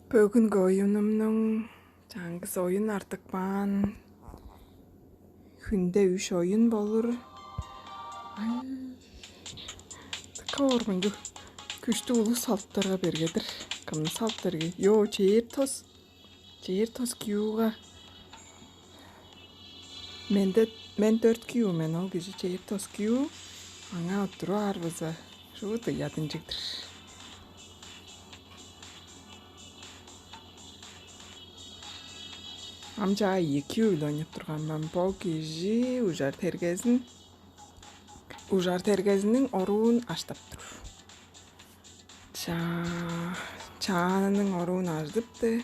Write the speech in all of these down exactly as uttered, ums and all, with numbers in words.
Бөгүнгү оюнумнуң чаңгыс оюн артып каан. Хүнде үш оюн болур. Ай, дыка оормунчуг. Күштүг улус салыптарга бергедир. Кымны салыптарга? Йо, чээр тос. Чээр тос киюга. Менде, мен дөрт киюу мен, ол кижи чээр тос киюу. Аңаа оттуру аар база шуут ыядынчыгдыр. Ам чаа ийи киюу-биле ойнап турган мен. Бо кижи ужар тергезин, ужар тергезиниң оруун аштап тур. Чаа, чааның оруун ажыдыпты.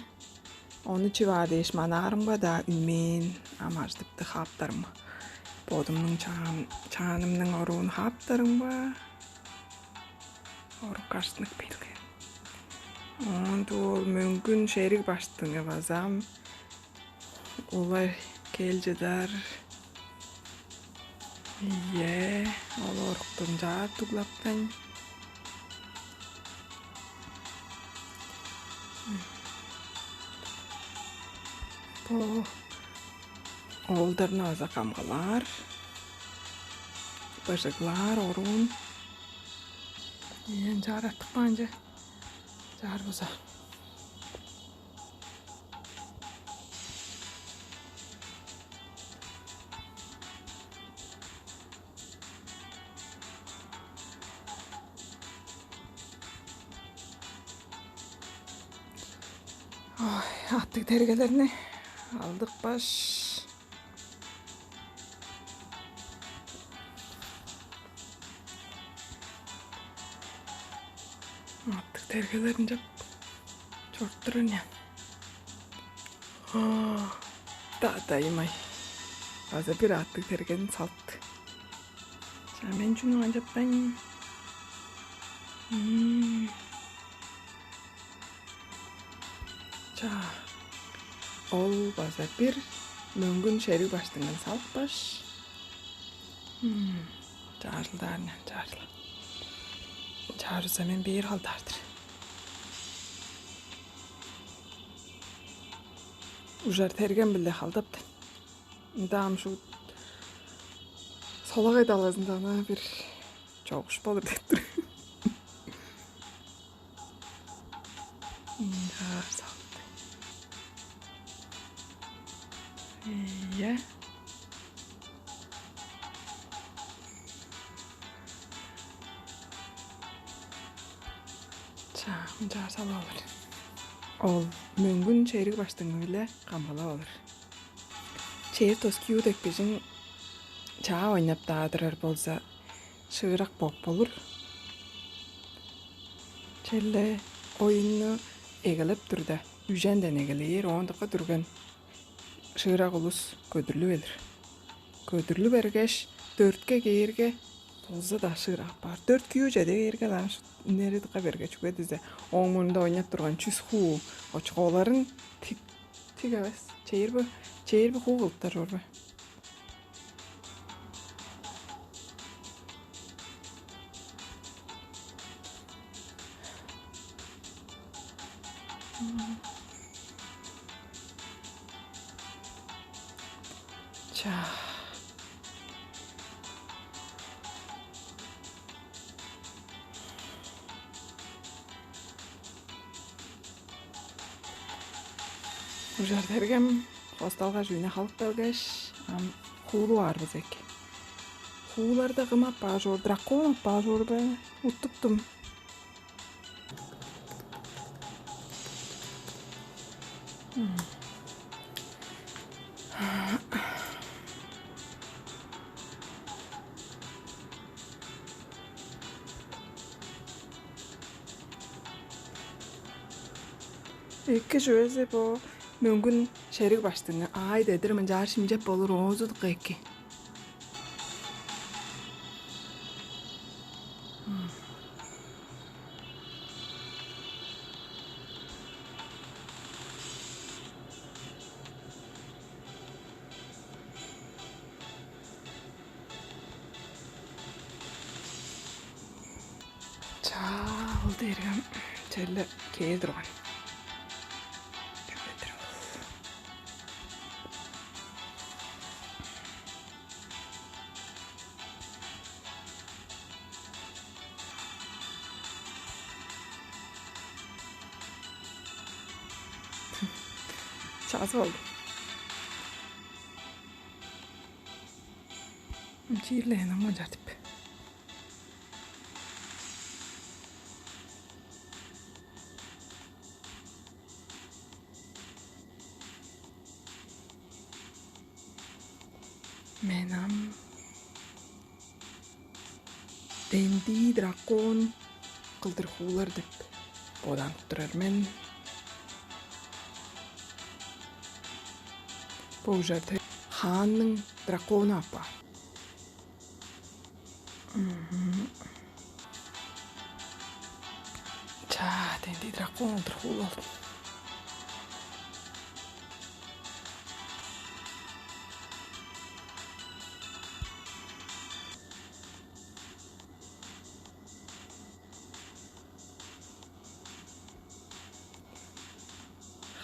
Ону чип аар дээш манаарымга-даа үнмээн, ам ажыдыпты хааптарымга. Бодумнуң чаам, чаанымның оруун хааптарымга, орук каштынып келген. Оон ол мөңгүн шериг баштыңы базам улай кел чыдар. Ийе, ол орукту ынчаар дуглаптайн. Бо оолдарны база камгалаар, быжыглаар оруун. Ийе, ынчаар артып каан че. Чаар база. Ой, аттыг тергелерни алдыкпаш. Аттыг тергелерин чап чоруп турар ыйнаан. Дадайым-ай. База бир аттыг тергени салыпты. Чаа, мен чүнү канчаптайн? М. Чаа. Ол база бир мөңгүн шериг баштыңын салыпкаш. М. Чаарылдаар ыйнаан, чаарыл. Чаарылза, мен бээр халдаар-дыр. Ужар тергем-биле халдаптар. Ында ам шуут солагай талазында ынаа бир чогуш болур деп тур. Ынчаар салды. Ийе. Чаа, ынчаар салып алыр. Ол мөңгүн шериг баштыңы-биле камгалап алыр. Чээр тос киюу деп кижиң чаа ойнап-даа турар болза, шыырак бооп болур. Черле оюнну эгелеп турда, үженден эгелээр, оон дыка дүрген шыырак улус көдүрлүп элир. Көдүрлүп бергеш, дөртке кээрге, болза-даа шыырак апаар. Дөрт киюу чеде кээрге, ам үнери дыка берге, чүге дизе ооң мурнунда ойнап турган чүс хуу очколарын тик, тик эвес, чээрби, чээрби хуу кылыптар чорбай. Чаа. Ужар тергем хосталгаш, үйне халып келгеш, ам хуулуп аар бис эки. Хууларда кым апаар чоор, дракон апаар чоор бе? Уттуптум. Эки чүвези бо мөңгүн шериг баштыңы аай дедир мынчаар шимчеп болур, оозу дыка эки. Чаа, ол дээрге черле кээр турган. Таза болду. Чиирлээн ам кончар деп. Мен ам дендии дракон кылдыр хуулар деп боданып турар мен. Бо ужарда хаанның дракону апаар. Мгм. Чаа, дендии дракон кылдыр хуул алдым.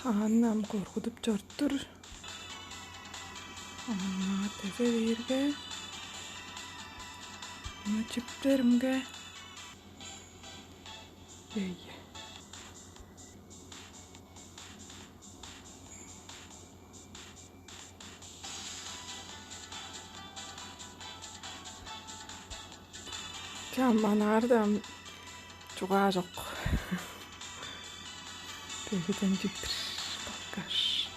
Хаан ам коргудуп чоруптур. Ам маңаа дезе бээрге, ону чиптеримге. Ие-ие. Чаманаарда чугаа чок. Бегиден чиктир баккаш.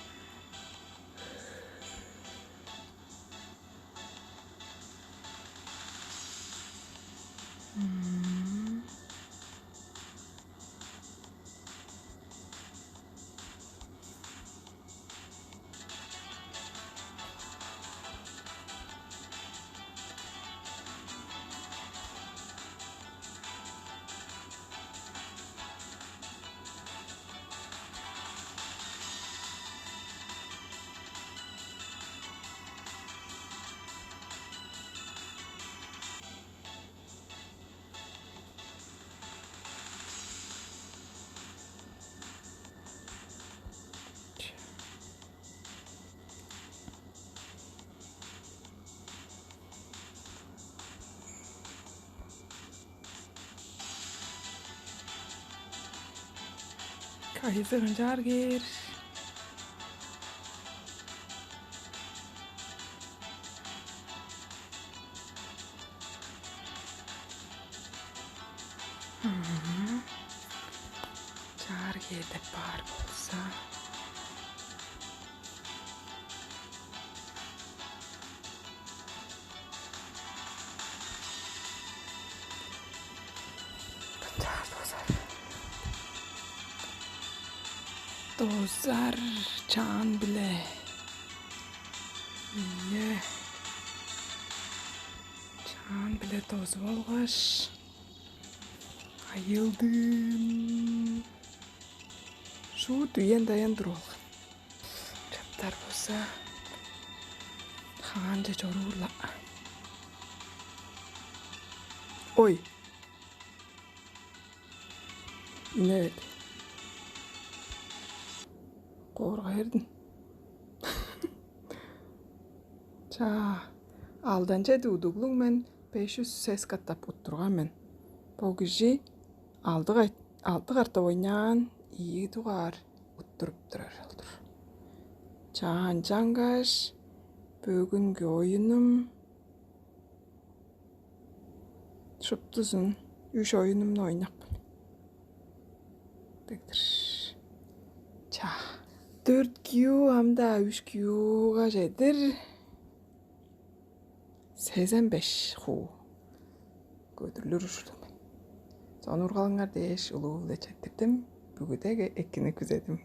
Кайызы канчаар кээр? Чаар кээр деп баар болза. Чаар дозар. Дозар чаан-биле. Ийе. Чаан-биле дозуп алгаш, айыылдым. Шуут үен-даян туруп алган. Чаптар болза, хаанче чоруур-ла. Ой. Үне берди. Коорга бердин. Чаа, алдан чеди удуглуг мен, беш чүс сес катап уттурган мен. Бо кижи алды кай-, алды катап ойнаан, ийи дугаар уттуруп турар ол-дур. Чаа, ынчангаш бөгүнгү оюнум шуптузун, үш оюнумну ойнапкан. Дыгдыр. Чаа. Дөрт киу, ам-даа үш киуга чедир сезен беш хуу көдүрлүр ужурлуг мен. Сонуургалыңар дээш улуу-биле четтирдим. Бүгүдеге экини күзедим.